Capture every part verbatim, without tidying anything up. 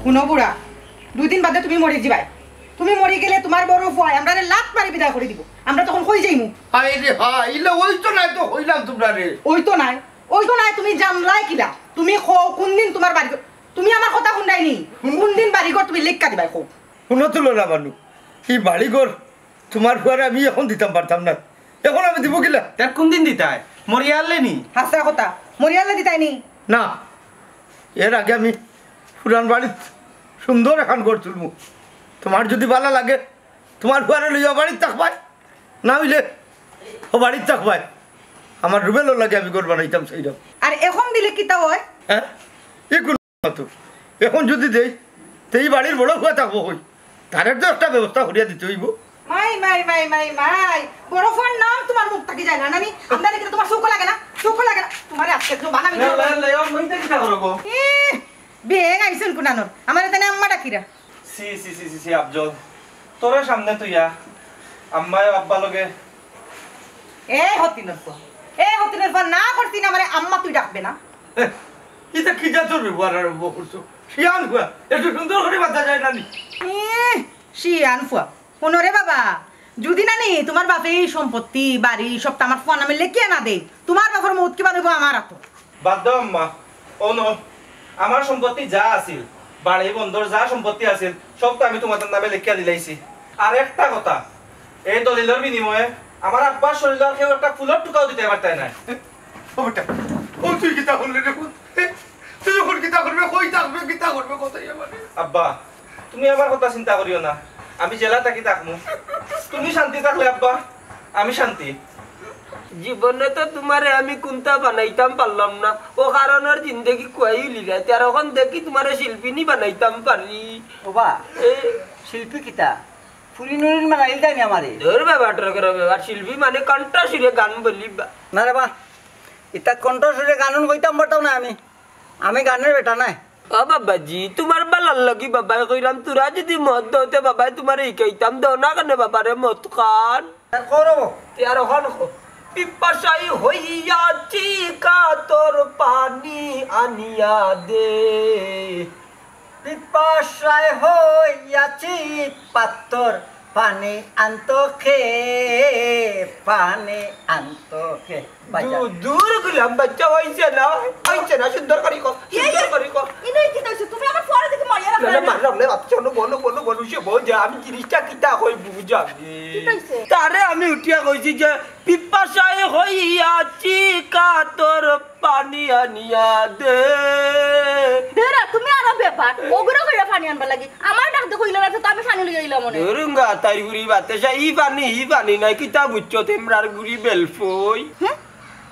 হুনো বুড়া, দুই দিন বাদে তুমি মরি যিবায়। তুমি মরি গেলে তুমার বড় ফুয়ায় আমরারে লাত মারি বিদায় করি দিবো। আমরা তখন কই যাইমু? হায় রে হায়, ইলা অইতো নায় তো কইলাম তুমরারে। অইতো নায়, অইতো নায়, তুমি জানলায় কিলা? তুমি কও কুনদিন তুমার বাড়ি ঘর, তুমি আমার কথা হুনরায় নি? কুনদিন বাড়ি ঘর তুমি লেখিয়া দিবায় কও? হুনো তুলনা বানু, ই বাড়ি ঘর তুমার ফুয়ারে আমি এখন দিতাম পারতাম না। এখন আমি দিমু কিলা? তে কুনদিন দিতায়? মরিয়া হারলে নি? হাছা কথা, মরিয়া হারলে দিতায় নি? না, এর আগে আমি পুরান বাড়িত সুন্দর এখান ঘর তুলমু। তুমার যুদি ভালা লাগে, তুমার ফুয়ারে লইয়া বাড়িত থাকবায়, না অইলে অউ বাড়িত থাকবায়। আমার রুবেলর লাগি আমি ঘর বানাইতাম চাইরাম। আর এখন দিলে কিতা অয়? হ্যাঁ, ই কুন মাতো? এখন যুদি দেই, তে ই বাড়ির বড় ফুয়া থাকবো কই? তারে তো একটা ব্যবস্থা করিয়া দিতে অইবো। মাই, মাই, মাই, মাই, মাই। বড় ফুয়ার নাম তুমার মুখ থাকি যায় না, নানি? আমরারে কিতা তুমার চউখো লাগে না? চউখো লাগে না? তুমারে আজকে তো বানাবি না। লে, লে, লে, ও মইতে কিতা করো গো? এ, বেগ আইছইন কুনানোর? আমারে তানে আম্মা ডাকিরা। ছি, ছি, ছি, ছি, ছি, আফজল। তোরে সামনে তুইয়া আম্মায় আব্বা লগে। এ হতিনর ফুয়া, এ হতিনর ফুয়া, না করছি না, আমারে আম্মা তুই ডাকবে না। এ, ইতা কি জাতর ব্যবহার আরম্ভ করছো? শিয়ান ফুয়া, একটু সুন্দর করি মাতা যায় না নি? এ, শিয়ান ফুয়া, হুনো রে বাবা, যুদি নানি তুমার বাপে ই সম্পত্তি, বাড়ি, সবতা আমার ফুয়ার নামে লেখিয়া না দেয়, তুমার বাপর মউত কিবা অইবো আমার আতো। বাদ দেও আম্মা, অউ নেও, আমার সম্পত্তি যা আছিল, বাড়ি বন্দর যা সম্পত্তি আছিল, সবতা আমি তুমার নামে লেখিয়া দিলাইছি। আর একটা কথা, এই দলিলর বিনিময়ে আমার আব্বার শরীলর কেউ একটা ফুলর টুকাও দিতায় পারতায় নায়। ও বেটা, ও তুই কিতা করলে রে পুত? তুই এখন কিতা করবে? কই থাকবে? কিতা করবে? কোথায় যাবে? আব্বা, তুমি আমার কথা চিন্তা করিও না, আমি যেলা থাকি থাকমু। তুমি শান্তি থাকলে আব্বা, আমি শান্তি। জীবনে তো তুমারে আমি কুন্তা বানাইতাম পারলাম না, অকারণর জিন্দেগি খুয়াইলিলায়, তে আর অখন দেখি তুমারে শিল্পিনী বানাইতাম পারি। ওবা, এ, শিল্পী কিতা? ফুরি নুরিন বানাইল তাই নি আমারে? ধুর বেটা, অত বড় বেটা, শিল্পী মানে কণ্ঠ সুরে গান বলিবা। না রে বা, ইতা কণ্ঠ সুরে গান কইতাম পারতাম না আমি। আমি গানর বেটা নায়। ও বাবাজি, তুমার ভালার লাগি বাবায় কইরাম, তুরা যুদি মত দেও তে বাবায় তুমারে হিকাইতাম, দেও না কেনে বাবারে মত খান? তে আর অখন কও। পিপাসাই হইয়াছি কাতর পানি আনিয়া দে। পিপাসায় হইয়াছি পাত্তর পানি আনতো খে, পানি আনতো খে। বাজার। দু-, দূর গুলাম বাচ্চা অইছে না, অইছে না, সুন্দর করি কও, সুন্দর করি কও। ইনো কিতা অইছে? তুমি আমার ফুয়ারে দেখি মারিয়া না, না, রাখলা। মারলাম না, বাচ্চা, নো, বলো, বলো, বলো, সে বল যে আমি জিনিসটা কিতা কই বুঝাবি। কিতা অইছে? তারে আমি উঠিয়া কইছি যে পিপাসায় হইয়াছি কাতর পানি আনিয়া দে। এরা, তুমি আরো বেবাট। অগুরে কইরা পানি আনবার লাগি। আমার ডাক দে কইলা না তো, আমি পানি লইয়া আইলাম অনে। ধুরুঙ্গা, তাই গুড়ি বাতে সা, ই পানি, ই পানি নায়, কিতা বুঝছো তেমরার গুড়ি বেলফই? হ্যাঁ?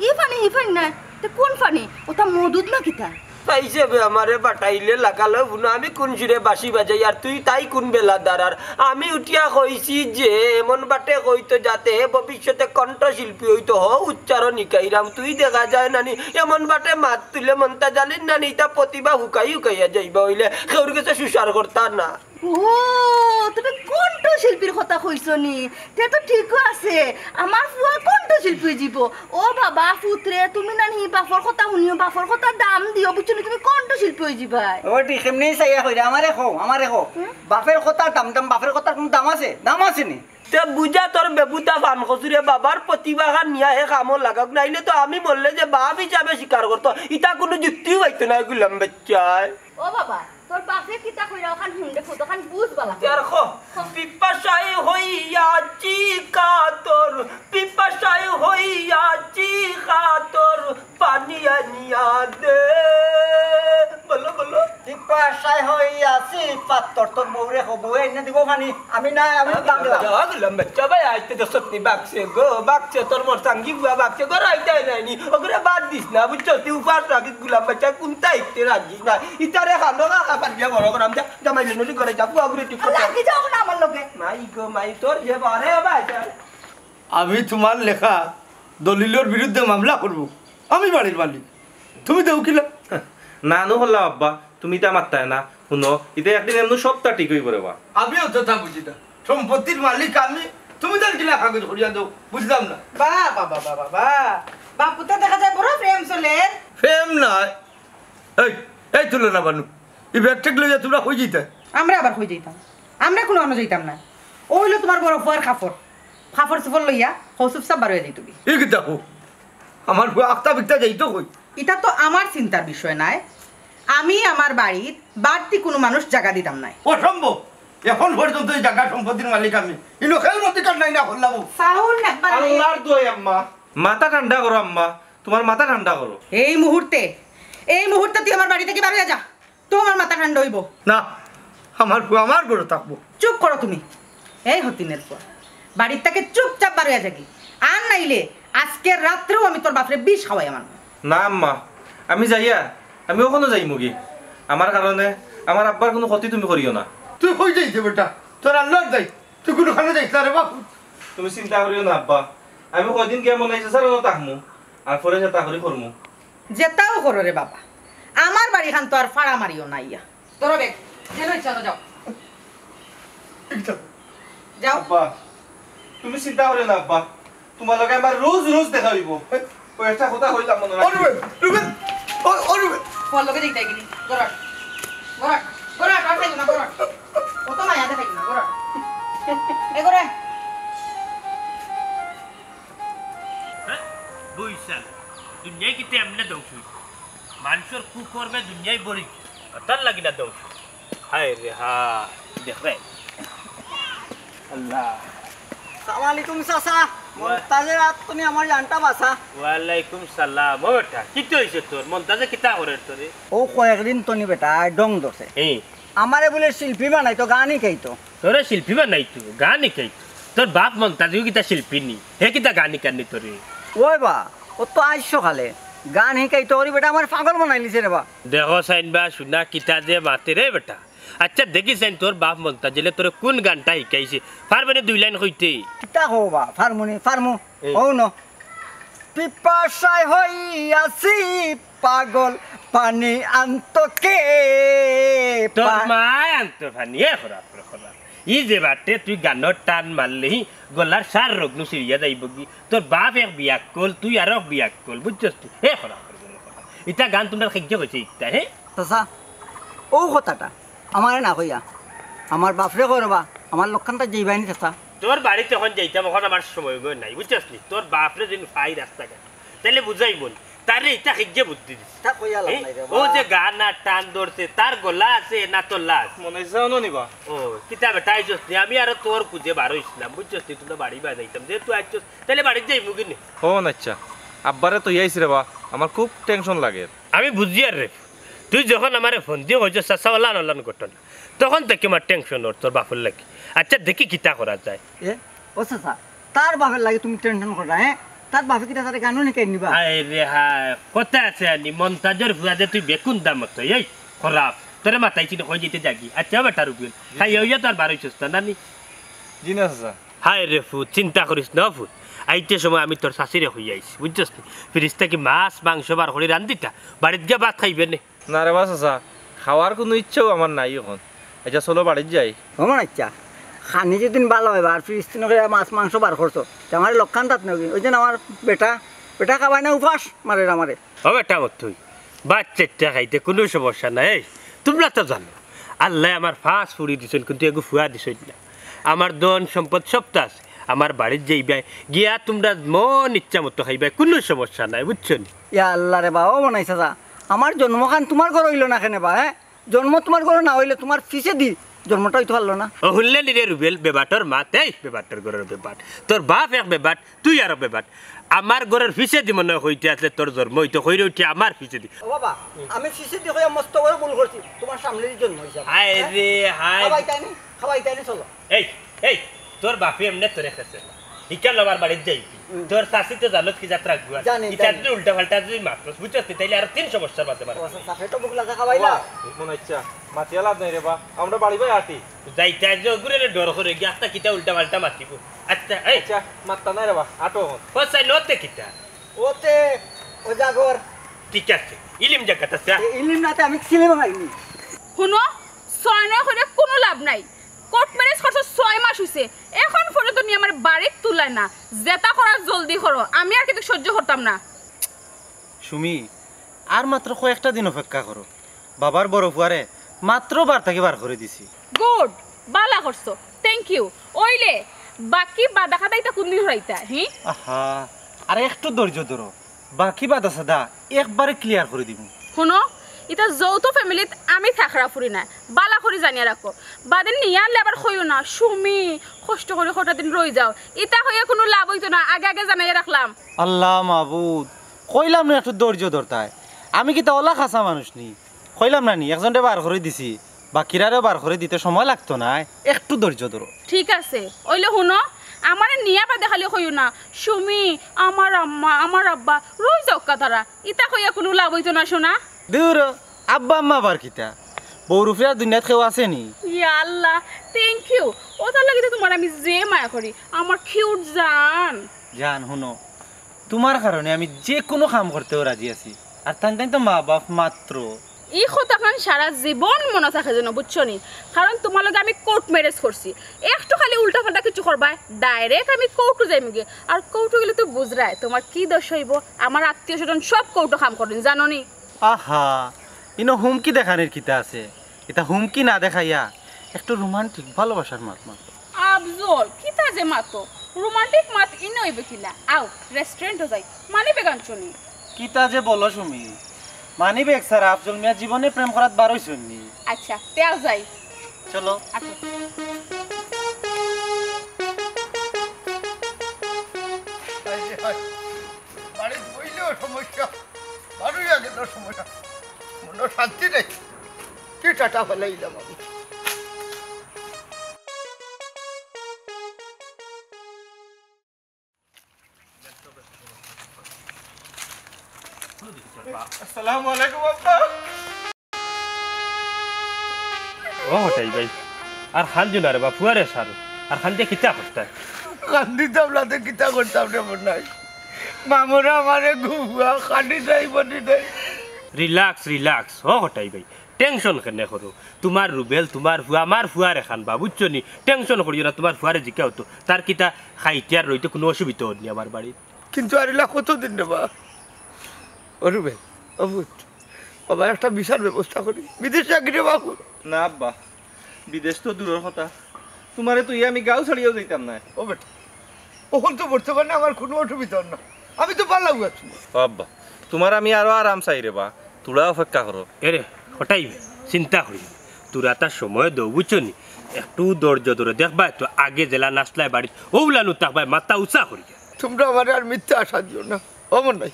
ই পানি, ই পানি নায়। তে কোন পানি? ওটা মদুদ না কিতা? তাই হিসাবে আমারে বাটাইলে লাগালো বুনো, আমি কোন সুরে বাঁশি বাজাই আর তুই তাই কোন বেলা দাঁড়ার? আমি উঠিয়া কইছি যে এমন বাটে কইতো যাতে হে ভবিষ্যতে কণ্ঠশিল্পী অইতো, হ উচ্চারণ হিকাইরাম। তুই দেখা যায় নানি এমন বাটে মাত তুলে মনটা জানিস নানি, ইতা প্রতিভা হুকাই হুকাইয়া যাইবা অইলে কেউর গেছে সুসার করতা না। ও, তুমি কণ্ঠশিল্পীর কথা কইছো নি? তে তো ঠিকও আছে, আমার ফুয়া কণ্ঠশিল্পী অইযিবো। ও বাবা, ফুতরে, তুমি নানি বাপর কথা হুনিও, বাপর কথা দাম দিও, বুঝছো নি? তুমি কণ্ঠশিল্পী অইযিবায়। ও, ঠিক এমনি চাইয়া কইরা, আমারে কও, আমারে কও। হুম? বাপর কথা দাম, দাম, বাপর কথার কোনো দাম আছে? দাম আছে নি? তে বুঝা তোর বেবুতা ফান কচুরে, বাবার প্রতিভাখান নিয়া হে কামো লাগাউক, নাইলে তো আমি মরলে যে বাপ হিসাবে স্বীকার করতো, ইতা কোনো যুক্তিও পাইতো না, গুলাম বাচ্চায়। ও বাবা, তোর বাপে কিতা কইরা অখান হুন রে পুত, অখান বুঝ বালা। তে আর ক, পিপাসায় হইয়াছি কাতর, পিপাসায় হইয়াছি কাতর, পানি আনিয়া দে। বলো, বলো। পিপাসায় হইয়াছি কাতর, তোর বউরে ক, বউয়ে আনিয়া দিবো পানি। আমি না, আমি বাংলা। যা, গুলাম বাচ্চা ভাই, আইতে তো সত্যি বাগছে গো, বাগছে তোর মোর সাঙ্গি বুয়া বাগছে গো, রাইতে নাইনি। ওগুরে বাদ দিস না, বুঝছো? তুই উপাস রাখিস, গুলাম বাচ্চা কুন্তা হিকতে রাখিস না। ইতারে খানো কাকা পারিয়া বড় করাম যা, জামাই লেনলি করে যা, বুয়া গুরে ঠিক করে। লাগি যাও না আমার লগে। মাই গো মাই, তোর যে বারে ভাই। আমি তুমার লেখা দলিলর বিরুদ্ধে মামলা করমু। আমি বাড়ির মালিক, তুমি দেও কিলা? না নু হল্লা আব্বা, তুমি তা মাত্তায় না। হুনো, ইতা একদিন এমনু সবটা ঠিক অইবো রে বা। আমিও তো তা বুঝি না, সম্পত্তির মালিক আমি, তুমি তার কিলা কাগজ করিয়া দেও, বুঝলাম না। বা, বা, বা, বা, বা, বা। বাপুতে দেখা যায় বড় প্রেম চলের। প্রেম নায়। এই, এই তুলনা বানু, ই ব্যাগ ট্যাগ লইয়া তোমরা কই যাইতায়? আমরা আবার কই যাইতাম? আমরা কুনু অনো যাইতাম না। অউ অইলো তুমার বড় ফুয়ার কাপড়। কাপড় চোপড় লইয়া হউ চুপচাপ বারইয়া যাইতোগি। ই কিতা কও? আমার ফুয়া আখতা বিকতা যাইতো কই? ইতা তো আমার চিন্তার বিষয় নায়। আমি আমার বাড়িত বাড়তি কুনু মানুষ জাগা দিতাম নায়। অসম্ভব। এখন পর্যন্ত ই জাগা সম্পত্তির মালিক আমি। ইনো কেউর অধিকার নাই না করলাম। ফাউল একবার আল্লাহর দোয়াই আম্মা, মাথা ঠান্ডা করো আম্মা, তুমার মাথা ঠান্ডা করো। এই মুহূর্তে, এই মুহূর্তে তুই আমার বাড়ি থাকি বারইয়া যা। তুমার মাথা ঠান্ডা অইবো। না, আমার ফুয়া আমার ঘরো থাকবো। চুপ করো তুমি। এই হতিনের ফুয়া, বাড়ির থাকি চুপচাপ বারইয়া যাগি। আর নাইলে আজকে রাত্রেউ আমি তোর বাপরে বিষ খাওয়াইয়া মারমু। না আম্মা, আমি যাইয়ার, আমি অখনো যাইমুগি। আমার কারণে আমার আব্বার কুনু ক্ষতি তুমি করিও না। তুই কই যাইতে বেটা? তোর আল্লাহর দায়। তুই কুনুখানো যাইস না রে বাপ। তুমি চিন্তা করিও না আব্বা, আমি কয়দিন গিয়া মনে অয় চাচার অনো থাকমু, আর পরে যেতা করি করমু। যেতাউ করো রে বাবা, আমার বাড়িখান তো আর ফাড়া মারিও না ইয়া। ধরো ব্যাগ, যেনো ইচ্ছা অনো যাও। যাও। আব্বা, তুমি চিন্তা করিও না আব্বা, তুমার লগে আমার রোজ রোজ দেখা অইবো। অউ একটা কথা কইলাম মনো রাখিও। অরুবেন, রুবেন, অ-, অরুবেন। ফুয়ার লগে যাইতায় গিনি। গড়াট, গড়াট, গড়াট, আর খাইও না, গড়াট। অত মায়া দেখাইও না, গড়াট। এ গড়াট। হ্যাঁ? বইশাল। দুনিয়ায় কিতা এমনে ধ্বংস অইছে? মানষর কুকর্মে দুনিয়ায় ভরি। তার লাগি না ধ্বংস। হায় রে হায়, দেখ রে। আল্লাহ। সালাম আলাইকুম চাচা। ওয়া- মন্তাজর আত তনে আমার জানটা বাঁচা। ওয়ালাইকুম সালাম। ও বেটা, কিতা অইছে তোর? মন্তাজে কিতা করের তোরে? অউ কয়েকদিন তনে বেটা ঢং ধরছে। এই। আমারে বুলে শিল্পী বানাইতো, গান হিকাইতো। তোরে শিল্পী বানাইতো, গান হিকাইতো? তোর বাপ মন্তাজও কিতা শিল্পী নি? হে কিতা গান হিকার নি তোরে? ওই বা, অউ তো আইজ সকালে গান হিকাইতো করি বেটা আমারে পাগল বানাইলিছে রে বা। দেখো চাইন বা, হুনা কিতা যে মাতে রে বেটা। আচ্ছা, দেখি চাইন তোর বাপ মন্তাজে তোরে কুন গানটা হিকাইছে? পারবে নি দুই লাইন কইতে? কিতা কও বা, পারমু নি, পারমু। এই। অউ ন। পিপাসায় হইয়াছি পাগল, পানি আনতো কে? তোর পা- মায় আনতো পানি, এ খরাপ, খরাপ। ই যে বাটে তুই গানর টান মারলে, হি, গলার সার রগ্ন ছিড়িয়া যাইবো গি। তোর বাপ এক বিয়াক্কল, তুই আরক বিয়াক্কল, বুঝছস তুই? এ খরাপ, খরাপ, খরাপ। ইতা গান তুমরার খেজ্জে কইছে ইতা, হে? চাচা, অউ কথাটা আমারে না কইয়া, আমার বাপরে কও রে বা, আমার লক্ষান্তা যাইবায় নি চাচা। তোর বাড়িত অখন যাইতাম, অখন আমার সময় নাই, বুঝছস নি? তোর বাপরে যদি পাই রাস্তাঘাট, তাইলে বুঝাইমু নি। তারে ইতা খেজ্জে বুদ্ধি দিস। তা কইয়া লাভ এ? নাই রে বা। অউ যে গান আর টান ধরছে, তার গলা আছে না তোর লাশ? মনে অয় জানো নি বা। ও, কিতা বেটা, আইছস নি? আমি আরো তোর খুঁজে বার অইছিলাম, বুঝছস নি? তুমরার বাড়ি বায় যাইতাম, যেহেতু আইছস, তাইলে বাড়িত যাইমু গি নে। ও আচ্ছা, আব্বারে তো ইয়াইছি রে বা, আমার খুব টেনশন লাগে। আমি বুঝিয়ার রে, তুই যখন আমারে ফোন দিয়া কইছস চাচা অলান অলান ঘটনা, তখন থাকি আমার টেনশন অর তোর বাপর লাগি। আচ্ছা, দেখি কিতা করা যায়। এ, ও চাচা, তার বাপর লাগি তুমি টেনশন কররায়, হে? তার বাপে কিতা তারে গানও হিকাই নিবা? হায় রে হায়, কথা আছে আনি, মন্তাজর ফুয়া যে তুই বেকুন দামত, এই খরাপ, তোরে মাতাইছি না, কই যাইতে যাগি। আচ্ছা বেটা রুবেল, খাইয়া অইয়া তো আর বার অইছস না, নানি? জি না চাচা। হায় রে ফুত, চিন্তা করিস না ফুত, আইতে সময় আমি তোর চাচিরে কইয়া আইছি, বুঝছস নি? ফ্রিজ থাকি মাছ মাংস বার করি রান্দিতা, বাড়িত গিয়া ভাত খাইবে নে। না রে বা চাচা, খাওয়ার কুনু ইচ্ছাও আমার নাই অখন। আচ্ছা, চলো বাড়িত যাই। ও মন আচ্ছা, খানি যেদিন ভালা অইবা আর ফ্রিজ থনে করিয়া মাছ মাংস বার করছো, তে আমার লক্ষান্তা ত নেও। অউ যে আমার বেটা, বেটা খাবায় না, উপাস মারের আমারে। ও বেটা, ও তুই ভাত চাইট্টা খাইতে কুনু সমস্যা নাই। এই, তুমরা তো জানো, আল্লায় আমার পাঁচ ফুড়ি দিছইন, কিন্তু এগু ফুয়া দিছইন না। আমার ধন সম্পদ সবতা আছে, আমার বাড়িত যাইবায়, গিয়া তুমরা মন ইচ্ছা মতো খাইবায়, কুনু সমস্যা নাই, বুঝছো নি? ইয়া আল্লাহ রে বা, ও মনাই চাচা, আমার জন্মখান তুমার ঘরো অইলো না কেনে বা, হে? জন্ম তুমার ঘরো না অইলে তুমার পিছেদি জন্মটা অইতো পারলো না। ও হুনলে নি রে রুবেল, বেবাটর মাত, এই বেবাটর ঘরর বেবাট। তোর বাপ এক বেবাট, তুই আরো বেবাট। আমার ঘরর পিছেদি মনে অয় কইতে আছলে তোর জন্ম অইতো, কইরে উঠি আমার পিছেদি। ও বাবা, আমি পিছেদি কইয়া মস্ত বড় ভুল করছি, তুমার সামনেদি জন্ম অইছে আমার। হায় রে, হায়। খাবাইতায় নি, খাবাইতায় নি, চলো। এই, এই, তোর বাপে এমনে তোরে খেছে না। ইকান আমার বাড়িত যাইবি। হুম। তোর চাচি তো জানোস কি জাতর আগুয়া। জানি, ইতা জানি। যদি উল্টা পাল্টা যদি মাতস, বুঝছস নি? তাইলে আরো তিন সমস্যার মাঝে মারবি। ও, আচ্ছা, চাচা, পেটো ভুক লাগা খাবাইলা? ও, মন ইচ্ছা, মাতিয়া লাভ নাই রে বা। আমরা বাড়ি বায় আটি। যাইতে আজ ওগুরে ডর করে গিয়া আস্তা কিতা উল্টা পাল্টা মাতিব। আচ্ছা, এই। আচ্ছা, মাত্তা নাই রে বা, আটো অখন। ও, চাই নতে কিতা? ওতে, ও জাগর। ঠিক আছে, ইলিম জাগাত আছে, আ? এ, ইলিম নাতে আমি ছিলিম খাইনি। হুনো, ছয় নয় করি কুনু লাভ নাই। কোর্ট ম্যারেজ করছো ছয় মাস অইছে, এখন পর্যন্ত নি আমার বাড়িত তুলায় না। যেতা করার জলদি করো, আমি আর কিন্তু সহ্য করতাম না। সুমি, আর মাত্র কয়েকটা দিন অপেক্ষা করো। বাবার বড় ফুয়ারে মাত্র বার থাকি বার করি দিছি। গুড, বালা করছো, থ্যাংক ইউ। অইলে বাকি বাদা কাদা ইতা কুনদিন হরাইতা, হি? আহা, আর একটু ধৈর্য ধরো, বাকি বাদা সাদা একবারে ক্লিয়ার করি দিমু। হুনো, ইতা যৌথ ফ্যামিলিত আমি থাকরা ফুরি না, বালা করি জানিয়া রাখো। বাদে নিয়া আনলে আবার কইও না, সুমি কষ্ট করি কটা দিন রই যাও, ইতা কইয়া কুনু লাভ অইতো না, আগে আগে জানাইয়া রাখলাম। আল্লাহ মাবুদ, কইলাম না একটু ধৈর্য ধরতায়, আমি কিতা অলা খাসা মানুষ নি? কইলাম না নি, একজনরে বার করি দিছি, বাকিরারেও বার করি দিতে সময় লাগতো নায়, একটু ধৈর্য ধরো। ঠিক আছে, অইলে হুনো, আমারে নিয়া বাদে খালি কইও না, সুমি, আমার আম্মা, আমার আব্বা, রই যাউক্কা তারা, ইতা কইয়া কুনু লাভ অইতো না সোনা। দুরো, আব্বা আম্মা আবার কিতা? বউর উপরে আর দুনিয়াত কেউ আছে নি? ইয়া আল্লাহ, থ্যাংক ইউ। অতার লাগি তো তুমার আমি যে মায়া করি, আমার কিউট জান। জান, হুনো, তুমার কারণে আমি যে কুনু কাম করতেও রাজি আছি। আর তাইন তাইন তো মা বাপ মাত্র। ই কথাখান সারা জীবন মনো থাকে যেন, বুঝছো নি? কারণ তুমার লগে আমি কোর্ট ম্যারেজ করছি। একটু খালি উল্টা পাল্টা কিছু করবায়, ডাইরেক্ট আমি কোর্টো যাইমুগি। আর কোর্টো গেলে তো বুঝরায় তুমার কি দোষ অইবো, আমার আত্মীয় স্বজন সব কোর্টো কাম করইন, জানো নি? আহা, ইনো হুমকি দেখানির কিতা আছে? ইতা হুমকি না দেখাইয়া একটু রোমান্টিক ভালোবাসার মাত মাত। আফজল, কিতা যে মাতো? রোমান্টিক মাত ইনো অইবো কিলা? আও, রেস্টুরেন্টো যাই, মানি ব্যাগ আনছো নি? কিতা যে বলো সুমি, মানি ব্যাগ ছাড়া আফজল মিয়া জীবনে প্রেম করাত বার অইছইন নি। আচ্ছা, তে আও যাই। চলো। আচ্ছা। বাড়িত বইলেও সমস্যা, বারইয়া গেলেও সমস্যা, মনো শান্তি নাই। কি টাটা ফালাইলাম আমি। আসসালামু আলাইকুম আব্বা। ও হটাই ভাই, আর কান্দিও না রে বা, ফুয়ারে সারো। আর কান্দিয়া কিতা করতায়? কান্দিতাম না তে কিতা করতাম রে মনাই? মামুরা আমারে গুয়া খানি নাই বনি নাই। Relax, relax. ও হটাই ভাই, টেনশন কেনে করো? তুমার রুবেল, তুমার ফুয়া, আমার ফুয়ার এখান বা, বুঝছো নি? টেনশন করিও না, তুমার ফুয়ারে জিকাও তো। তার কিতা খাইতে আর রইতে কুনু অসুবিধা অর নি আমার বাড়িত? কিন্তু আর ইলা কতদিন রে বা? ও রুবেল, ও পুত, বাবা একটা ভিসার ব্যবস্থা করি, বিদেশ যাগি রে বাপু। না আব্বা, বিদেশ তো দূরর কথা, তুমারে থইয়া আমি গাঁও ছাড়িয়াও যাইতাম নায়। ও বেটা, অখন তো বর্তমানে আমার কুনু অসুবিধা অর না, আমি তো বালাউ আছি। ও আব্বা, তুমার আমি আরো আরাম চাই রে বা, থুড়া অপেক্ষা করো। এরে, হটাই চিন্তা করি, থুড়া তার সময় দেও, বুঝছো নি? একটু ধৈর্য ধরো, দেখবায় তো আগে যেলা নাচলায় বাড়িত, অউলান থাকবায় মাথা উচা করি। তুমরা আমারে আর মিথ্যা আশা দিও না, ও মনাই,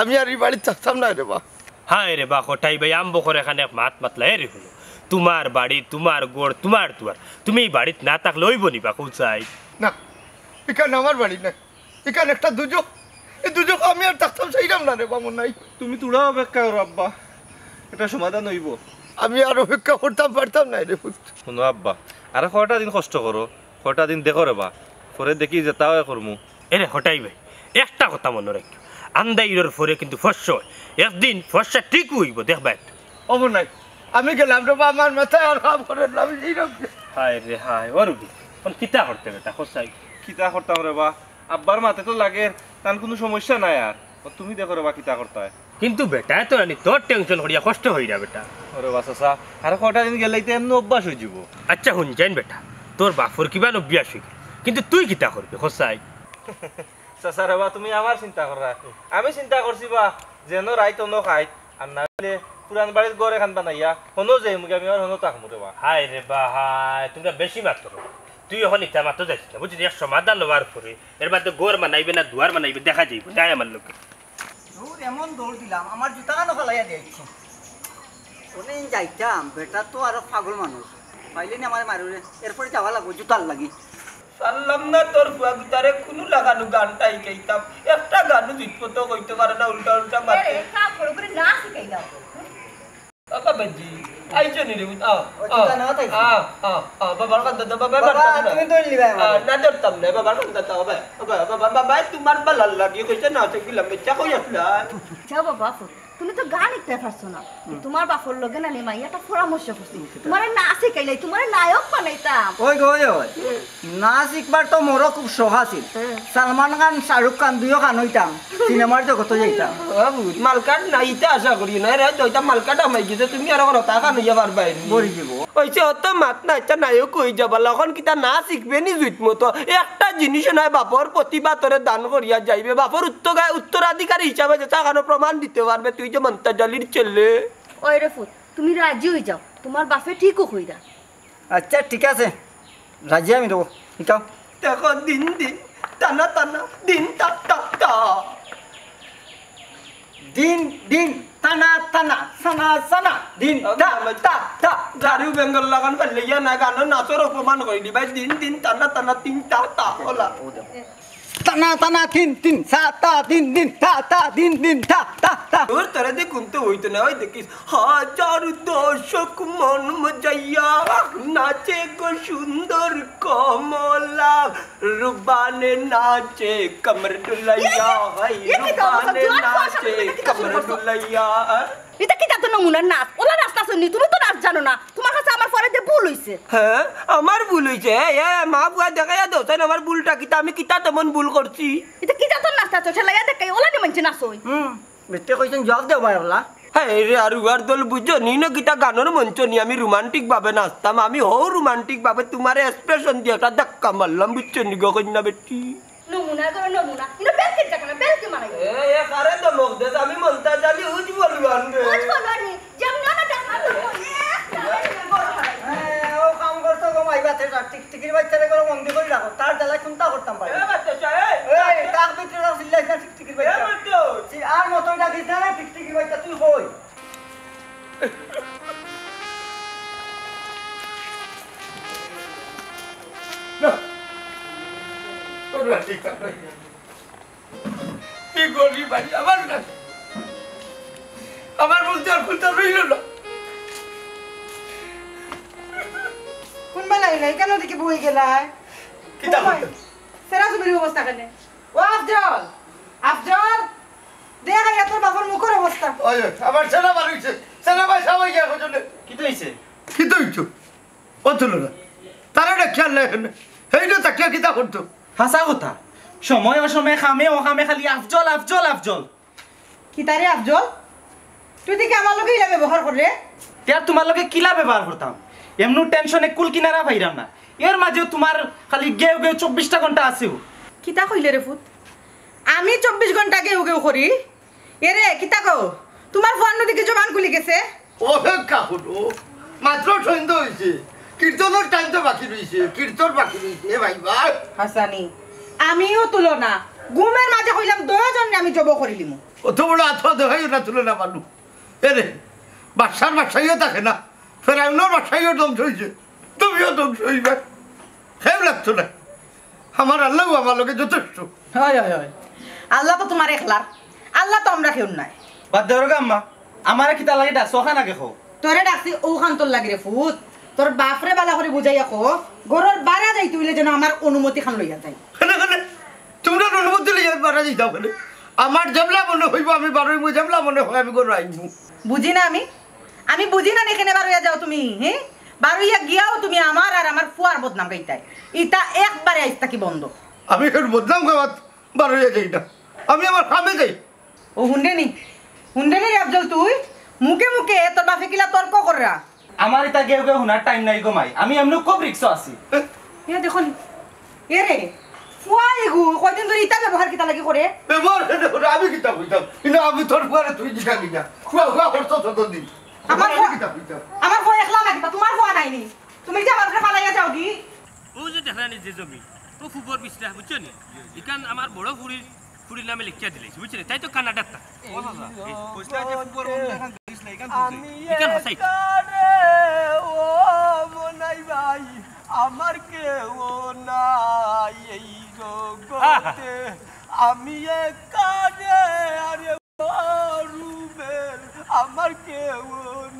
আমি আর ই বাড়িত থাকতাম নায় রে বা। হায় রে বা, হটাই ভাই, আম্বকর এখান এক মাত মাতলা। এরে হুনো, তুমার বাড়ি, তুমার ঘর, তুমার দুয়ার, তুমি ই বাড়িত না থাকলে অইবো নি বা, কও চাই? না, ইখান আমার বাড়ি নায়, ইখান একটা দুজখ। ই দুজখ আমি আর থাকতাম চাইরাম না রে বা মনাই। তুমি থুড়া অপেক্ষা করো আব্বা, একটা সমাধান অইবো। আমি আর অপেক্ষা করতাম পারতাম নায় রে পুত। হুনো আব্বা, আর কয়টা দিন কষ্ট করো, কয়টা দিন দেখো রে বা, পরে দেখি যেতা অয় করমু। এরে হটাই ভাই, একটা কথা মনো রাখিও, আন্দাইরর পরে কিন্তু ফর্সা অয়, একদিন ফর্সা ঠিক অইবো, দেখবায় তো। ও মনাই, আমি গেলাম রে বা, আমার মাথায় আর কাম করে না, আমি যাইরাম। হায় রে হায়, ও রুবেল, অখন কিতা করতে বেটা, কও চাই? কিতা করতাম রে বা, আব্বার মাতে তো লাগের, তান কুনু সমস্যা নাই আর। ও তুমি দেখো রে বা কিতা করতায়। কিন্তু বেটায় তো জানি তোর টেনশন করিয়া কষ্ট অইরা বেটা। ওরে বা চাচা, আর কয়টা দিন গেলেই তো এমনে অভ্যাস অইযিবো। আচ্ছা হুন যাইন বেটা, তোর বাপর কিমান অভ্যাস অইগেল, কিন্তু তুই কিতা করবে, কও চাই? চাচা রে বা, তুমি আমার চিন্তা কররায়, আমি চিন্তা করছি বা, যেনো রাইত অনো খাইত, আর না অইলে পুরান বাড়িত ঘর এখান বানাইয়া, হনো যাইমুগি আমি আর হনো থাকমু রে বা। হায় রে বা হায়, তুমরা বেশি মাতো। তুই অখন ইতা মাতো যাইস না, বুঝলি? এক সমাধান অওয়ার পরে, এর বাদে ঘর বানাইবে না দুয়ার বানাইবে, দেখা যাইবো। আয় আমার লগে। দৌড়, এমন দৌড় দিলাম, আমার জুতা খানো ফালাইয়া দিয়াইছে। অনেক যাইতাম, বেটা তো আরো পাগল মানুষ, পাইলে নি আমারে মারুরে, এরপরে যাওয়া লাগবো জুতার লাগি। পারলাম না তোর ফুয়া গুতারে কুনু লাগানো গানটা শিখাইতাম। একটা গানও ঠিক মতো কইতে পারে না, উল্টা উল্টা মাতে। এরে, কাম করো করে না শিখাই দাও। ও বাবাজি, আইছো নি রে? আ, ও, আ, জুতা না তাই? আ, আ, আ, বাবার কান্দা দাও, বাবা, বাবা, বাবার কান্দা। তুমি দৌড় নিবে আমার। আ, না ধরতাম না, বাবার কান্দা দাও, বাবা। বাবা, বাবা, বাবা, তোমার বালা লাগি কইছে না, তো গিলাম, বেচা কই আসলা? যাও বাবা, তুমি তো গান শিখতে পারছো না। তোমার বাপর লগে না নি মাইয়া একটা পরামর্শ করছি। তোমারে নাচ শিখাইলাই, তোমারে নায়ক বানাইতাম। ওই গো, ওই, ওই। নাচ শিখবার তো মোরও খুব শখ আছিল। সালমান খান, শাহরুখ খান, দুইও খান হইতাম, সিনেমার জগতো যাইতাম। বাবু, মালকাট না, ইতা আশা করি না। এরা তো ইতা মালকাট হামাই গেছে, তুমি আর এখন তা খান হইয়া পারবায় নি। বড়ি দিব। ওইসে অত মাত না, ইচ্ছা নায়ক হই যাবালা। এখন কিতা নাচ শিখবে নি জুইত মতো? একটা জিনিস নাই, বাপর প্রতিভা তোরে দান করিয়া যাইবে। বাপর উত্তগা-, উত্তরাধিকারী হিসাবে যে তাখানো প্রমাণ দিতে পারবে তুই যে মন্তাজ আলীর ছেলে। ওই রে ফুত, তুমি রাজি হই যাও, তোমার বাপে ঠিকও কইরা। আচ্ছা, ঠিক আছে, রাজি আমি দেবো। শিখাও। দেখো, দিন দিন, টানা টানা, দিন তা তা তা। দিন দিন, টানা টানা, সানা সানা, দিন তা তা তা। গাড়ি বেঙ্গল লাগান ফেললে ইয়া না, গানো নাচর অপমান করে দিবাই। দিন দিন, টানা টানা, তিন তা তা, ওলা। টানা টানা, তিন তিন, সা তা, দিন দিন, তা তা, দিন দিন, তা তা তা। তোর তোরে দেখুন তো হইতো না, ওই দেখিস, হাজার দশক মন মজাইয়া নাচে গো সুন্দর কমলা, রুবানে নাচে কমর ডুলাইয়া, হাই ইয়ে কি তো, রুবানে জোয়ান বয়স, নাচে আপনি এটা কি কমর শুরু করছো? ডুলাইয়া। এটা কি জাত নমুনার নাচ? ওলা নাচ নাচনি, তুমি তো নাচ জানো না। তোমার কাছে আমার পরে দিয়ে ভুল হইছে। হ্যাঁ, আমার ভুল হইছে। এ, এ, মা বুয়া দেখাইয়া দেও, তাই না, আমার ভুলটা কিতা, আমি কিতা তেমন ভুল করছি? এটা কি জাতর নাচ নাচো? সে লাইয়া দেখাই, ওলা নি মানছে নাচই। হুম, মিথ্যে কইছেন, জবাব দেও ভাই ওলা। হ্যাঁ রে, আর উয়ার দল বুঝছো নি না, কিতা গানোর মঞ্চ নি, আমি রোমান্টিক ভাবে নাচতাম, আমি হউ রোমান্টিক ভাবে তোমার এক্সপ্রেশন দিয়ে একটা ধাক্কা মারলাম, বুঝছো নি গো কন্যা বেটি? নমুনা করো নমুনা, ইনো বেলকে যাক না, বেলকে মারাই। এ, এ, কারে তো মুখ দেস, আমি মন্তাজ আলী উজ বলবান রে। উজ বলবানি, যেমন না ডাক মারতাম, এ, এ, ও কাম করতো গো মাই বাতে, টিকটিকির বাচ্চারে করে বন্দি করে রাখো, তার জ্বালায় চিন্তা করতাম পারি। এ, বাচ্চা, এ, এই, তাক ভিতরে রাখ, চিল্লাইস না, টিকটিকির এ, বাচ্চা। বাচ্চা। সি-, আর মতো ডাকিস না রে, টিকটিকির বাচ্চা, তুই কই? না। তোর বাচ্চা। কি করি ভাই, আমার না, আমার বলতে আর বলতে রইল না। কোন বেলা এলে? কেন দেখি বই গেলায়? কিতা কোন করতে? সেরা সুবির অবস্থা কেন? ও আফজল, আফজল, দেখ আইয়া তোর বাবার মুখের অবস্থা। ওই, ওই, আবার সেনা বার হইছে। সেনা ভাই সবাই গিয়া খোঁজনে। কিতা হইছে? কিতা হইছে? ও তুলো না। তারা না খেয়াল নাই এখানে। হেই না তাকিয়া কিতা করতো? হাছা কথা। সময় অসময়ে খামে অখামে খালি আফজল, আফজল, আফজল। কিতারে আফজল? তুই দেখি আমার লগে ইলা ব্যবহার করে? তে আর তোমার লগে কিলা ব্যবহার করতাম? এমনু টেনশনে কুল কিনারা পাইরাম না। এর মাঝেও তোমার খালি গেউ গেউ চব্বিশটা ঘন্টা আছেও। কিতা কইলে রে ফুত? আমি চব্বিশ ঘন্টা গেউ গেউ করি? এরে, কিতা কও? তোমার ফোন নদীকে জবান খুলি গেছে? অপেক্ষা করো, মাত্র সন্ধ্যা হইছে, কীর্তনের টাইম তো বাকি রইছে, কীর্তন বাকি রইছে, এ ভাই ভাই। হাসানি, আমিও তুলো না, ঘুমের মাঝে কইলাম দশ জনরে আমি জব করিলিমু। অত বড় আত দেখাইও না, তুলো না মানু। এরে, বাদশার বাদশাইও থাকে না, ফেরাউনর বাদশাইও ধ্বংস হইছে, তুমিও ধ্বংস হইবে। কেউ লাগতো না, আমার আল্লাহ আমার লগে যথেষ্ট। হয়, হয়, হয়। আল্লাহ তো তোমার একলার, আল্লাহ তো আমরা কেউ নাই। বাদ দেও রে আম্মা, আমারে কিতা লাগে ডাকছো, ওখান আগে কও। তোরে ডাকছি ওখান তোর লাগি রে ফুত, তোর বাপরে বালা করে বুঝাইয়া কো, ঘরর বারা যাইতে হইলে যেন আমার অনুমতি খান লইয়া যাই। কেনে, কেনে? তোমরা অনুমতি লইয়া বারা যাইতাও কেনে? আমার যেবলা মনে হইব আমি বারইমু, যেবলা মনে হয় আমি ঘরো আইমু। বুঝি না আমি, আমি বুঝি না নি কেনে বারইয়া যাও তুমি, হে? বারইয়া গিয়াও তুমি আমার আর আমার ফুয়ার বদনাম গাইতায়। ইতা একবারে আইজ থাকি বন্ধ। আমি কেউর বদনাম গাওয়াত বারইয়া যাই না, আমি আমার কামে যাই। ও হুনরে নি, হুনরে নি রে আফজল, তুই মুখে মুখে তোর বাপে কিলা তর্ক কররা। আমার ইতা গেউ গেউ হুনার টাইম নাই গো মাই, আমি এমনে খুব রিক্সো আছি। এ দেখো নি, এরে, ফুয়া এগু, কয়দিন ধরি ইতা ব্যবহার কিতা লাগি করে? ব্যবহার কেনে করে? আমি কিতা কইতাম? কিন্তু আমি তোর ফুয়ারে তুই দিতা কিনা? ফুয়া, ফুয়া করছো ততদিন। আমার আমি ফুয়া, কিতা কইতাম? আমার ফুয়া একলা না কিতা? তোমার ফুয়া নাই নি? তুমি যে আমার উপরে ফালাইয়া যাও কি? ও যে দেখরা নি যে জমি, ও ফুবর বিছরা, বুঝছো নি? ইখান আমার বড় ফুরির, ফুরির নামে লেখিয়া দিলাইছি, বুঝছো নি? তাই তো কানাডার তা। ও চাচা, এই কইছিলা যে ফুবর বন্ধু এখান দিস না, এখান তুলছে। আমি ইখান হাসাই। একারে ও মনাই ভাই, আমার কেউ নাই এই জগতে। আহা। আমি একারে, আরে ও রুবেল, আমার কেউ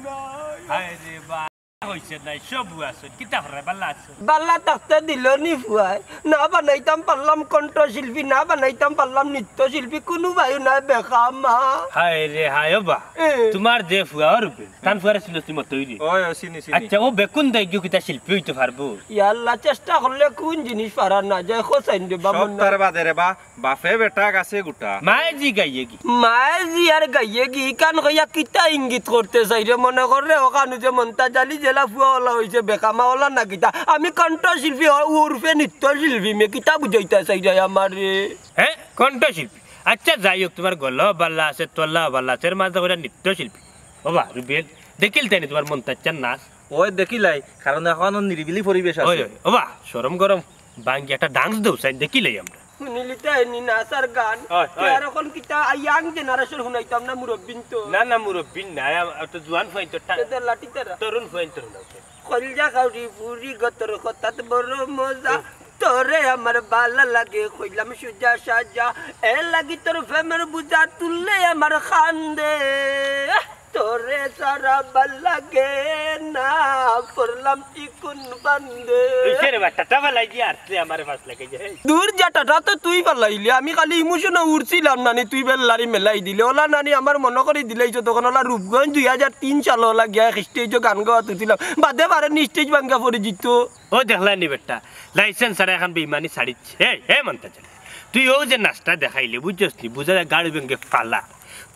নাই। হায় রে বা- অইছে নাই, সব আছে। কিতা করে, বালা আছে? বালা থাকতে দিল নি ফুয়ায়। না বানাইতাম পারলাম কণ্ঠশিল্পী, না বানাইতাম পারলাম নৃত্যশিল্পী, কুনু বায়ু নাই বেকামা। হায় রে হায়, ও বা। এ। তোমার যে ফুয়া অর বে, তান ফুয়ারে চিনস নি মতই রে। ওই, ওই, চিনি, চিনি। আচ্ছা, ও বেকুন দাইগিও কিতা শিল্পী অইতে পারবো? ইয়া আল্লাহ, চেষ্টা করলে কুন জিনিস পারা না যায়, খোসাইন রে বা সব মন না। তার বাদে রে বা, বাফে বেটা গাছে গুটা। মায়ে জি গাইয়ে গি। মায়ে জি আর গাইয়ে গি, ইখান কইয়া কিতা ইঙ্গিত করতে চাইরে? মনে কররে, ওখানো যে মন্তাজ আলী যেলা ফুয়া ওলা অইছে, বেকামা ওলা না কিতা? আমি কণ্ঠশিল্পী, ও উরফে নৃত্যশিল্পী, মে কিতা বুঝাইতা চাইরে আমারে? হ্যাঁ, কণ্ঠশিল্পী। আচ্ছা, যাই হোক, তোমার গলাও বালা আছে, তলাও বালা আছে, এর মাঝে কইরা নৃত্যশিল্পী। ও বা, রুবেল, দেখিল তাই নি তোমার মন্তাজ চার নাচ? ওই দেখিলাই, কারণ এখন নিরিবিলি পরিবেশ আছে। ওই, ওই, ও বা, শরম গরম, ভাঙ্গি একটা dance দেও, চাই দেখিলাই আমরা। হুনিলিতা এনি নাচ আর গান। ওই, ওই। আর এখন কিতা young generation হুনাইতাম না মুরব্বিন তো? না, না, মুরব্বিন না, আম-, আর তো জোয়ান ফুয়াইন তো টা-, এদের লাঠি তারা। তরুণ ফুয়াইন তো হুনাও। কইলজা খাউরি ফুরি গতর কথাত বড় মজা। হুম। তোরে আমার বালা লাগে, কইলাম সুজা সাজা। এর লাগি তোর প্রেমের বুঝা তুললে আমার খান্দে। তোরে সারা বালা লাগে না, পড়লাম কি কোন বান্দে। অইছে রে বা, টাটা বালাই গিয়া আরছে আমারে পাঁচ লাগাই যায়। দূর যা, টাটা তো তুই বালাইলে, আমি খালি emotion-ও উঠছিলাম নানি, তুই বেল্লারি মেলাই দিলে। ওলা নানি আমার মনে করি দিলাইছো তখন, ওলা রূপগঞ্জ দুই হাজার তিন সাল ওলা গিয়া এক stage-ও গান গাওয়া তুলছিলাম, বাদে বারে নি stage ভাঙ্গা পড়ি যিত। ও দেখলাই নি বেটা, license ছাড়া এখন বেইমানি ছাড়িচ্ছে। এই, এই মন্তাজ আলী, তুই ও যে নাচটা দেখাইলে, বুঝছস নি? বুঝা যায় গাড়ু বেঙ্গে ফালা।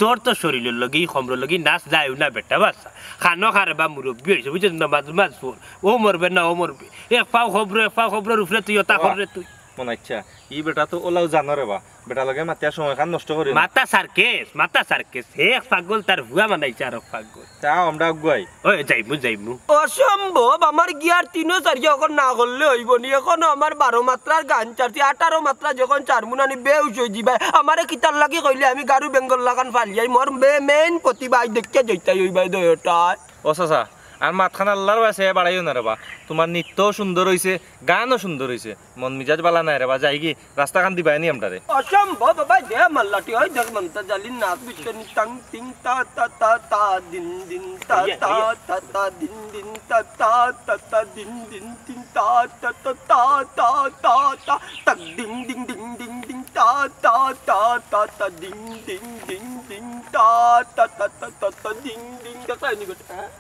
তোর তো শরীরের লগে, ই খমরর লগে নাচ যায়ও না বেটা, বাচ্চা। খানো খারে বা মুরব্বি অইছে, বুঝছস? নামাজ, নামাজ পড়। ও মরবে না, ও মরবে। এক পাও খবর, এক পাও খবরর উপরে তুই, ওটা বাহ। খবরে তুই। মনে আচ্ছা, ই বেটা তো ওলাও জানো রে বা। বেটা লগে মাতিয়া সময় খান নষ্ট করি না। মাথা সার্কেস, মাথা সার্কেস। হে এক পাগল, তার হুয়া বানাইছে আর এক পাগল। তা আমরা আগুয়াই। ওই, যাইমু, যাইমু। অসম্ভব, আমার গিয়ার তিনো চারিও এখন না করলে অইবো নি। এখনো আমার বারো মাত্রার গান ছাড়ছি, আঠারো মাত্রা যখন ছাড়মু নানি বেউশ অই যিবায়। আমারে কিতার লাগি কইলে আমি গারু বেঙ্গল লাখান ফালিয়াই। মোর মে-, main প্রতিভা আই দেখিয়া জইতাই অইবায় দয়টায়। ও চাচা, আর মাতখান আল্লার ওয়াস্তে বাড়াইও না রে বা। তোমার নৃত্যও সুন্দর অইছে, গানও সুন্দর অইছে। মন মিজাজ বালা নাই রে বা, যাইগি, রাস্তাখান দিবায় নি আমরারে। অসম্ভব বাবা, দে মাল্লাটি, ওই দেখ মন্তাজ আলীর নাচ বুঝছো নি, তাং তিং তা তা তা তা, দিন দিন তা ইয়া, তা ইয়া। তা তা, দিন দিন তা তা তা তা, দিন দিন তিন তা তা তা তা তা তা তা, তাক দিন দিন দিন দিন দিন তা তা তা তা তা, দিন দিন দিন দিন তা তা তা তা তা তা, দিন দিন। দেখায়নি গোটা, হ্যাঁ?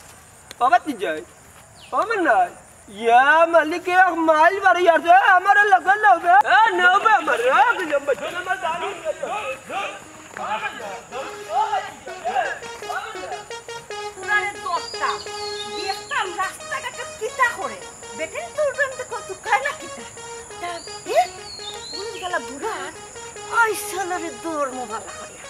বাবা তুই যাই। ও মন্তাজ। ইয়া মালিক, এক মাইল বাড়ি আছে, এ, আমারে লগে লও বে। এ, নেও বে আমারে, এ, বিলম্ব হচ্ছে না, আমার গাড়ি। পুরানে দশটা। দেখতাম রাস্তাঘাটে কিতা করে। বেটিন তো উঠোন তো কত কায় না কিতা। তা, এ, কোন গেলা বুড়া? আই শালারে দৌড় মোবাইল করিয়া।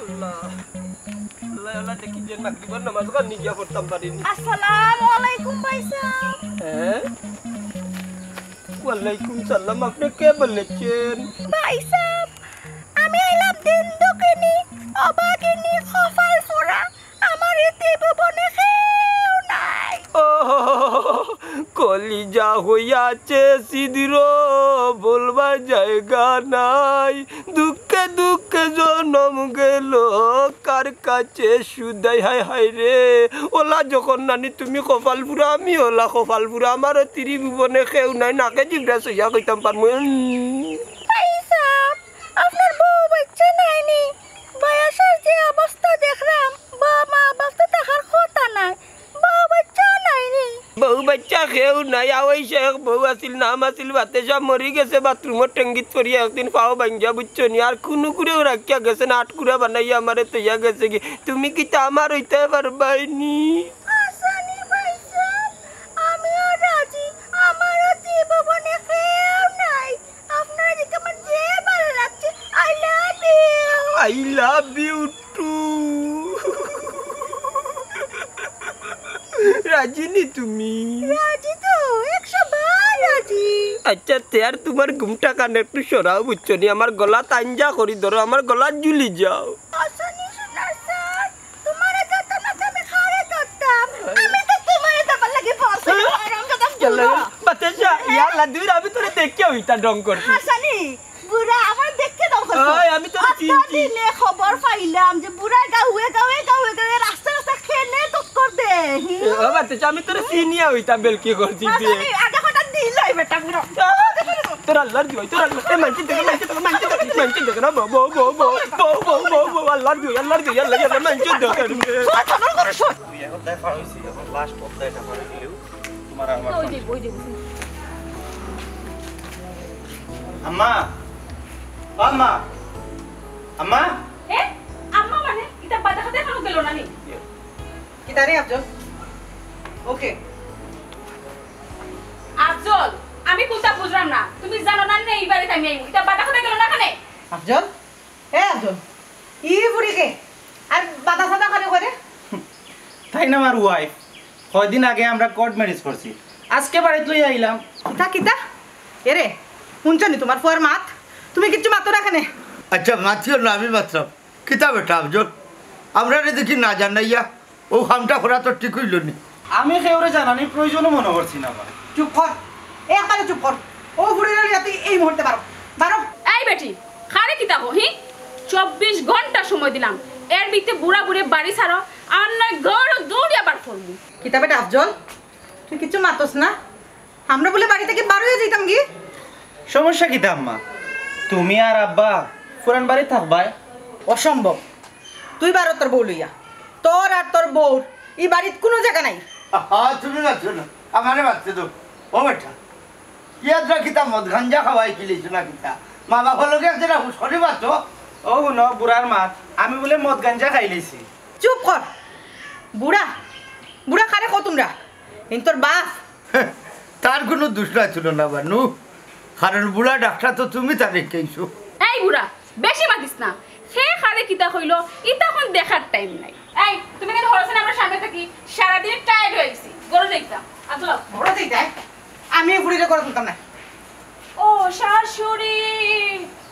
আল্লাহ। আল্লাহ, আল্লাহ, দেখি যে মাগরিবর নামাজ খান নিজে পড়তাম পারিনি। আসসালামু আলাইকুম ভাইসাব। হ্যাঁ? ওয়ালাইকুম সালাম, আপনি কে বলেছেন? ভাইসাব, আমি আইলাম দিন দুঃখিনী, অভাগিনী, কপাল পোড়া। আমার এই ত্রিভুবনে কেউ নাই। ও, কলিজা হইয়াছে ছিদ্র, বলবার জায়গা নাই। দুঃখে দুঃখে জনম গেল, কার কাছে শুধাই? হায় হায় রে, ওলা যখন নানি তুমি কপাল পুরা, আমি ওলা কপাল পুরা। আমারও ত্রিভুবনে কেউ নাই, নাকে জিভরা সইয়া কইতাম পারমু। উম। ভাইসাব, আপনার বউ বাচ্চা নাইনি? বয়সর যে অবস্থা দেখরাম, বা মা বাপ তো থাকার কথা নাই, বউ বাচ্চাও নাইনি। বউ বাচ্চা কেউ নাই, আওয়াই শেখ বউ আছিল, নাম আছিল বাতেশা, মরি গেছে বাথরুমর টেঙ্গিত পড়িয়া একদিন পাও ভাঙ্গিয়া, বুঝছো নি? আর কুনুগুরেও রাখিয়া গেছে না, আটকুরা বানাইয়া আমারে থইয়া গেছে গি। তুমি কিতা আমার অইতে পারবায়নি? আসানি ভাইসাব, আমিও রাজি, আমারও ত্রিভুবনে কেউ নাই। আপনার দিকে আমার যে ভালো লাগছে, I love you। I love you too। রাজি নি তুমি? রাজি তো, একশো বার রাজি। আচ্ছা, তে আর তোমার ঘুমটা কান একটু সরাও, বুঝছো নি? আমার গলা তাঞ্জা করি ধরো, আমার গলা ঝুলি যাও। আসানি সোনার স্যার, তোমারে যত না তুমি খারে ধরতাম। আমি তো তোমারে ধরবার লাগি বলছি। আরাম কথা চলো, বুড়া। বাতাসা, ইয়া আল্লাহ, দূর, আমি তোরে দেখে ওইটা ঢং করছি। হাসানি, বুড়া, আমার দেখে ঢং করছি। ওই, আমি তোরে চিনছি। দিনে খবর পাইলাম যে বুড়া গাউয়ে গাউয়ে, গাউয়ে গাউয়ে, রাস্তা রাস্তা কেনে টক্কর দে। ও বাচ্চা, আমি তোরে চিনিয়া অইতাম বেলকি করছি। আগে কথা দিলাই বেটা বুড়া। তোর আল্লাহর জুয়াই, তোর আল্লাহ, এ মানছি দেখে, মানছি দেখে, মানছি দেখে, মানছি দেখে না, বউ, বউ, বউ, বউ, আল্লাহর জুয়াই, আল্লাহর জুয়াই, আল্লাহ, আল্লাহ, মানছি দেখে। তুই এক অধ্যায় পার হইছি, এখন লাস্ট অধ্যায়টা পার হইলেও তোমার আমার ওই যে, ওই যে। আম্মা, ও আম্মা, আম্মা। এ, আম্মা মানে? ইতা বাদা খাতে এখনো গেল না নি? কিতা রে আফজল? ওকে। আফজল, আমি কুন্তা বুঝলাম না। তুমি জানো না নে, এই বাড়িত আমি আইমু। ইতা বাদা খাতে গেল না কেনে? আফজল, এ আফজল, ই বুড়ি কে? আর বাদা সাদা করে করে? তাই না আমার ওয়াইফ? কয়দিন আগে আমরা কোর্ট ম্যারেজ করছি, আজকে বাড়িত লই আইলাম। কিতা, কিতা? এরে, হুনছো নি তোমার ফুয়ার মাত? তুমি কিচ্ছু মাতো না কেনে? আচ্ছা, মাতিও না, আমি মাতরাম। কিতা বেটা আফজল, আমরারে দেখি না জানাইয়া অউ কামটা করা তো ঠিক অইলো নি। আমি কেউরে জানানির প্রয়োজনও মনো করছি না বা। চুপ কর, একবারে চুপ কর। অউ ফুড়িরে লইয়া তুই এই মুহূর্তে বারো, বারো। এই বেটি, কারে কিতা কও, হি? চব্বিশ ঘন্টা সময় দিলাম, এর ভিতরে বুড়া বুড়ি বাড়ি ছাড়ো, আর নায় ঘরো দৌড়িয়া বার করমু। কিতা বেটা আফজল, তুই কিচ্ছু মাতস না? আমরা বুলে বাড়ি থাকি বার অইয়া যাইতাম কি? সমস্যা কিতা আম্মা? তুমি আর আব্বা পুরান বাড়িত থাকবায়। অসম্ভব। তুই বারো তোর বউ লইয়া। তোর আর তোর বউর ই বাড়িত কুনু জাগা নাই। আহা, তুমি মাতছো না, আমারে মাততে দেও। ও বেটা, ইয়াদরা কিতা মদ গাঞ্জা খাওয়াই কি লইছো না কিতা? মা বাপর লগে একদিন হুশ করি মাতো। ও হুনো, বুড়ার মাত, আমি বুলে মদ গাঞ্জা খাইলিছি। চুপ কর। বুড়া, বুড়া কারে কও তুমরা? ইন তোর বাপ। তার কুনু দুষ নাই তুলনা বানু, কারণ বুড়া ডাকটা তো তুমি তারে কইছো। এই বুড়া, বেশি মাতিস না। কে কারে কিতা কইলো, ইতা অখন দেখার টাইম নাই। এই, তুমি কেনে হরছ না আমরার সামনে থাকি? সারাদিন টায়ার্ড অইগেছি, ঘরো যাইতাম। আব্দুল্লাহ, ঘরো যাইতায়? আমি ই ফুড়িরে ঘরো তুলতাম না। ও শাশুড়ি,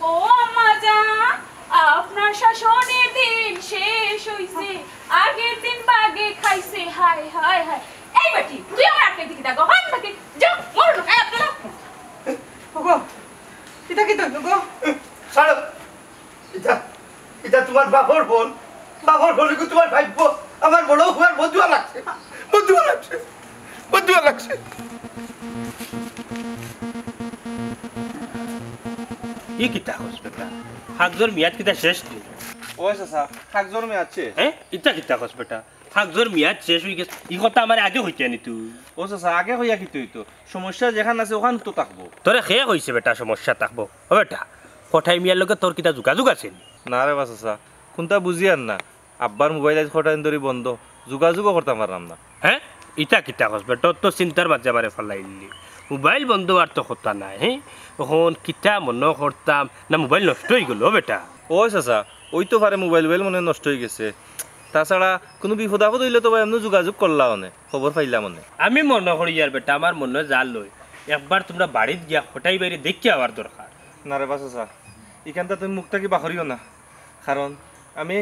ও আম্মা জান, আপনার শাসনের দিন শেষ হইছে, আগের দিন বাগে খাইছে, হায়, হায়, হায়। এই বেটি, তুই আমার আটকে দিকে দেখো, হাত থেকে, যাও, মরো না, এই আপনারা। ওগো, এটা কি তো, ওগো? ছাড়ো। ইটা, ইটা তুমার বাপর ফোন। বাপর ফোন, ইগু তুমার ভাইপো। আমার বড় ফুয়ার বদদোয়া লাগছে। বদদোয়া লাগছে। বদদোয়া লাগছে। ই কিতা কস বেটা? কাগজর মেয়াদ কিতা শেষ নি? ওই চাচা, কাগজর মেয়াদ শেষ। হ্যাঁ? ইটা কিতা কস বেটা? কাগজর মেয়াদ শেষ অইগেছে। ই কথা আমারে আগে কইতে নি তুই। ও চাচা, আগে কইয়া কিতা অইতো? সমস্যা যেখান আছে, ওখান তো থাকবো। তোরে কে কইছে বেটা সমস্যা থাকবো? ও বেটা, কটাই মিয়ার লগে তোর কিতা যোগাযোগ আছে নি? না রে বা চাচা, কুনতা বুঝিয়ার না। আব্বার মোবাইল আইজ কটাইন ধরি বন্ধ, যোগাযোগও করতাম পারলাম না। হ্যাঁ? ইটা কিতা কস বেটা? তোর তো চিন্তার মাঝে আমারে ফালাইলি। মোবাইল বন্ধ অওয়ার তো কথা নাই, হ্যাঁ? অখন কিতা মনো করতাম, না মোবাইল নষ্ট অইগেলো, ও বেটা? ওই চাচা, অইতো পারে মোবাইল, মোবাইল মনে অয় নষ্ট অইগেছে। তাছাড়া কুনু বিপদ আপদ অইলে তো বা এমনে যোগাযোগ করলা অনে, খবর পাইলাম অনে। আমি মনো করি আর বেটা, আমার মনো যা লয়, একবার তুমরা বাড়িত গিয়া কটাই বাইরে দেখিয়া আওয়ার দরকার। না রে বা চাচা, ইখানতা তুমি মুখ থাকি বাখরিও না, কারণ আমি,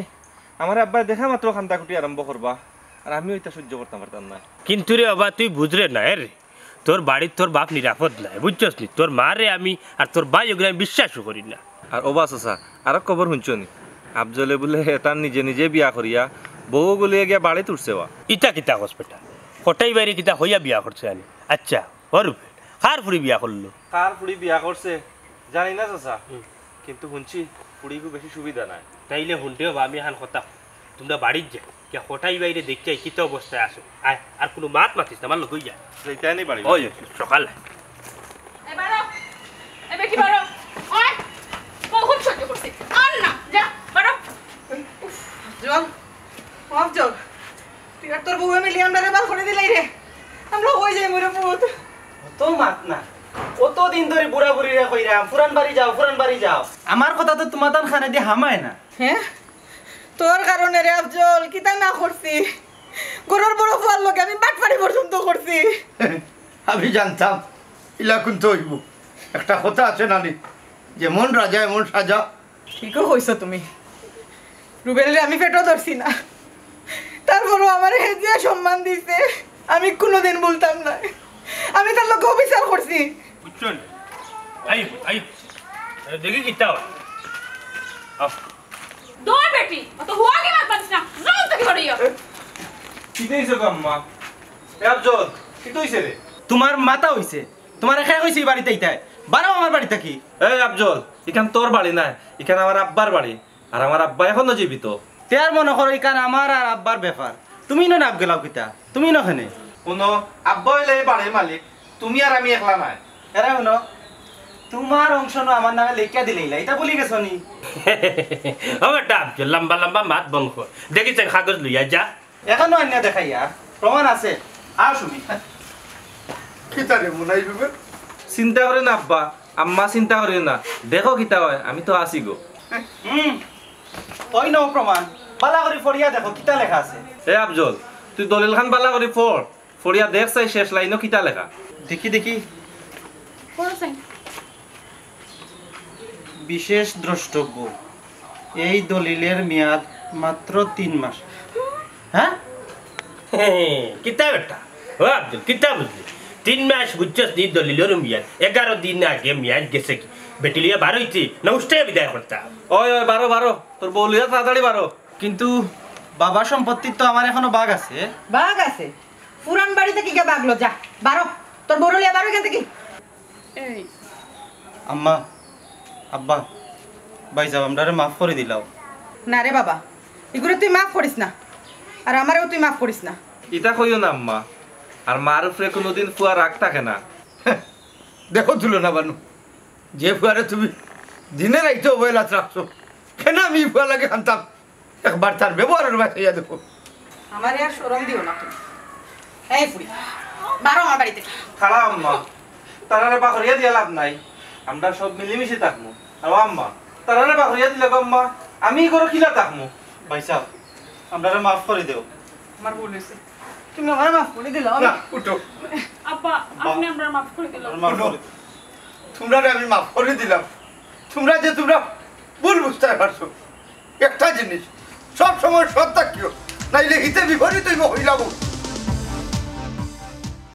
আমারে আব্বায় দেখা মাত্র কান্দাকুটি আরম্ভ করবা, আর আমিও ইতা সইজ্য করতাম পারতাম না। কিন্তু রে বাবা, তুই বুঝরে না, এ রে, তোর বাড়িত তোর বাপ নিরাপদ নায়, বুঝছস নি? তোর মারে আমি আর তোর ভাই অগুরে আমি বিশ্বাসও করি না। আর ও বা চাচা, আরক খবর হুনছো নি? আফজলে বুলে তার নিজে নিজে বিয়া করিয়া বউ গুলিয়ে গিয়া বাড়িত উঠছে ওয়া। ইটা কিতা কস বেটা? কটাই বাইরে কিতা কইয়া বিয়া করছে আনি? আচ্ছা, ও রুবেল, কার ফুড়ি বিয়া করলো? কার ফুড়ি বিয়া করছে জানি না চাচা, হুম। কিন্তু হুনছি ফুড়ি খুব বেশি সুবিধা নাই। তাইলে হুনতে হবে, আমি এখান কথা, তুমরা বাড়িত যাও, গিয়া কটাই বাইরে দেখিয়া কিতা অবস্থায় আছো। আয়, আর কুনু মাত মাতিস না, আমার লগে যা। যাইতায় নি বাড়ি? ওই, সকাল। এ বারো, এ বেটি বারো, ওই, বহুত সইজ্য করছি, আর না, যা, বারো। উফ, জল, মাফ জল। তুই আর তোর বউয়ে মিলি আমরারে বার করি দিলাই রে। আমরা অই যাইমু রে পুত। অত মাত না। অত দিন ধরি বুড়া বুড়িরে কইরাম, "ফুরান বাড়ি যাও, ফুরান বাড়ি যাও।" আমার কথা তো তুমাতান কানে দি হামায় না। হ্যাঁ? তোর কারণে রে আফজল, কিতা না করছি। ঘরর বড় ফুয়ার লগে আমি বাটপারি পর্যন্ত করছি। আমি জানতাম, ইলা কুন্তা অইবো। একটা কথা আছে না নি, "যেমন রাজা এমন সাজা।" ঠিকও কইছো তুমি। রুবেলরে আমি পেটো ধরছি না, তারপরও আমারে হে যে সম্মান দিছে, আমি কুনুদিন ভুলতাম না। আমি তার লগে অবিচার করছি। বুঝছইন? I, I. আরে দেখি কিতা অয়। দৌড় বেটি, অত হুয়াগি মাত পারিস না, রুম থাকি বারইয়া। কিতা অইছে গো আম্মা? এ আফজল, কিতা অইছে রে? তুমার মাথা অইছে, তুমারে কে কইছে ই বাড়িত আইতায়? বারও আমার বাড়ি থাকি। এই আফজল, ইখান তোর বাড়ি নায়, ইখান আমার আব্বার বাড়ি। আর আমার আব্বা এখনো জীবিত। তে আর মনো করো ইখান আমার আর আব্বার ব্যাপার, তুমি ইনো নাক গেলাও কিতা? তুমি ইনো কেনে? হুনো, আব্বা অইলে ই বাড়ির মালিক, তুমি আর আমি একলা নায়। এরে হুনো, তুমার অংশ নু আমার নামে লেখিয়া দিলাইলা, ইতা ভুলি গেছো নি? ও বেটা আফজল, লম্বা লম্বা মাত বন্ধ কর। দেখিস কাগজ লইয়া যা। এখনো আনিয়া দেখাইয়া, প্রমাণ আছে। আও সুমি। কিতা রে মনাই বিবে? চিন্তা করিও না আব্বা, আম্মা চিন্তা করিও না। দেখো কিতা অয়, আমি তো আছি গো। হুম, অউ নেও প্রমাণ। বালা করি পড়িয়া দেখো কিতা লেখা আছে। এ আফজল, তুই দলিলখান বালা করি পড়। পড়িয়া দেখ চাই শেষ লাইনো কিতা লেখা। দেখি, দেখি। পড়ো চাই। বিশেষ দ্রষ্টব্য, এই দলিলের মেয়াদ মাত্র তিন মাস। হ্যাঁ? কিতা বেটা? ও আফজল, কিতা বুঝলি? তিন মাস বুঝছস নি দলিলর মেয়াদ? এগারো দিন আগে মেয়াদ গেছে কি? বেটি লইয়া বারইতে না উষ্টাইয়া বিদায় করতা? ওই, ওই, বারো, বারো। তোর বউ লইয়া তাড়াতাড়ি বারো। কিন্তু বাবার সম্পত্তির তো আমার এখনো ভাগ আছে। ভাগ আছে? পুরান বাড়িত কিগা ভাগ লো, যা, বারো। তোর বউরে লইয়া বারো ইখান থাকি। এই। আম্মা, আব্বা, ভাইসাব, আমরারে মাফ করি দিলাও। না রে বাবা, ইগুরে তুই মাফ করিস না, আর আমারেও তুই মাফ করিস না। ইতা কইও না আম্মা, আর মার উপরে কুনুদিন ফুয়ার রাগ থাকে না। দেখো তুলনা বানু, যে ফুয়ারে তুমি দিনে রাইতে অবহেলাত রাখছো, কেনে আমি ই ফুয়ার লাগি কানতাম? একবার তার ব্যবহারর বায় চাইয়া দেখো। আমারে আর শরম দিও না তুমি। এই ফুড়ি, বারো আমার বাড়ি থাকি। খাড়া আম্মা, তারারে বারইয়া দিয়া লাভ নাই, আমরা সব মিলিমিশি থাকমু। আর আম্মা, তারারে বারইয়া দিলে গো আম্মা, আমি ই ঘরো কিলা থাকমু? ভাইসাব, আমরারে মাফ করি দেও। আমার ভুল অইছে, তুমি আমারে মাফ করি দিলাও। না, উঠো। আব্বা, আব্বা। আপনে আমরারে মাফ করি দিলাও। আমরারে মাফ করি দেও। তুমরারে আমি মাফ করি দিলাম। তুমরা যে তুমরা ভুল বুঝতায় পারছো। একটা জিনিস, সব সময় সৎ থাকিও, নাইলে হিতে বিপরীত অইবো, হইলাম।